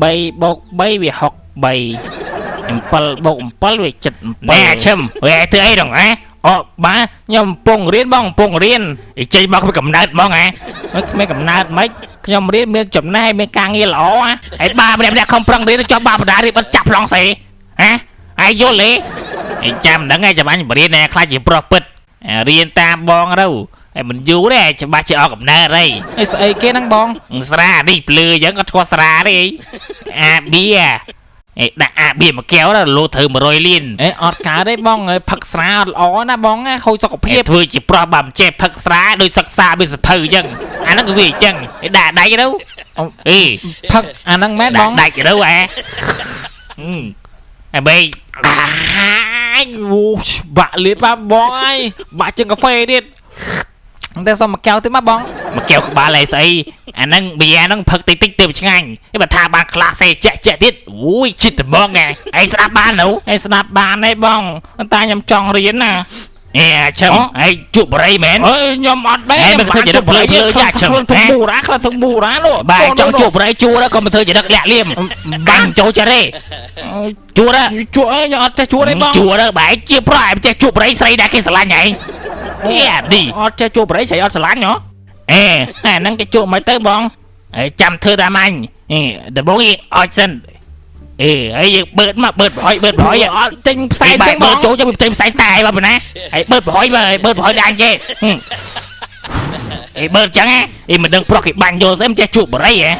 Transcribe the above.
3បូក3វា63 7បូក7វា77ណែឈឹមវាធ្វើអីដល់ហ៎អូបាទខ្ញុំកំពុងរៀនបងកំពុងរៀនអីចេញមកគ្មានកំណើតហ្មងហ៎មិនគ្មានកំណើតមិនខ្ញុំរៀនមានចំណេះមានការងារល្អហ៎ហើយបាម្នាក់ម្នាក់ខំប្រឹងរៀនចុះបាបដារៀនបិទចាប់ប្លង់ស្អីហ៎ហើយយល់ទេអីចាំហ្នឹងឯងចាំអញបរៀនណែខ្លាចជាប្រុសពិតរៀនតាមបងទៅហើយមិនយូរទេច្បាស់ជាអស់កំណើតហើយ អីស្អីគេហ្នឹងបង ស្រានេះភ្លឺអញ្ចឹងគាត់ស្គាល់ស្រាទេអាបៀអេដាក់អាបៀមួយកែវទៅលោត្រូវ100លាន អេអត់កើតទេបងផឹកស្រាអត់ល្អណាបងណាខូចសុខភាព ធ្វើជាប្រុសបើមិនចេះផឹកស្រាដូចសិក្សាមានសភៅអញ្ចឹងអាហ្នឹងក៏វាអញ្ចឹងឯដាក់ដៃទៅអេ ផឹកអាហ្នឹងមែនបង ដាក់ដៃទៅអាអេបេ អាយអូបាក់លៀតបាទបងអើយបាក់ជាងកាហ្វេទៀតតែសុំមួយកែវទៀតមកបង មួយកែវក្បាលអីស្អីអាហ្នឹងបៀហ្នឹងផឹកតិចតិចទៅឆ្ងាញ់ឯបើថាបានខ្លះសេជែកជែកទៀតអូយចិត្តត្មងណាឯងស្ដាប់បាននៅ ឯងស្ដាប់បានទេបងតែខ្ញុំចង់រៀនណា អេឈឹមឯងជក់បរិយមែន អើយខ្ញុំអត់បែ ឯងមិនធ្វើជាដឹកភ្លើភ្លើចាឈឹម ខ្លួនធំមូរ៉ាខ្លះធំមូរ៉ានោះ បាទចង់ជក់បរិយជួរក៏មិនធ្វើជាដឹកលាក់លៀមបាញ់ចូលចារេជួរ ជក់អីខ្ញុំអត់ចេះជួទេបង ជួរបែជាប្រឯងចេះជក់បរិយស្រីដែលគេស្រឡាញ់ឯងអេអានេះ អត់ចេះជួបបរិយស្រីអត់ស្រឡាញ់ហ៎ អេ អាហ្នឹងគេជក់មិនទៅបង ចាំធ្វើតាមអញដំបងអត់សិនអេហើយយើងបឺតមកបឺតប្រហយបឺតប្រហយ អត់ចេញផ្សែង បែ ទេបង បឺតចូលចាំចេញផ្សែងតែបើណាហើយបឺតប្រហយបើបឺតប្រហយដាញ់គេអេបឺតចឹងអេមិនដឹងប្រុសគេបាញ់យល់ស្អីមិនចេះជក់បរិយហ៎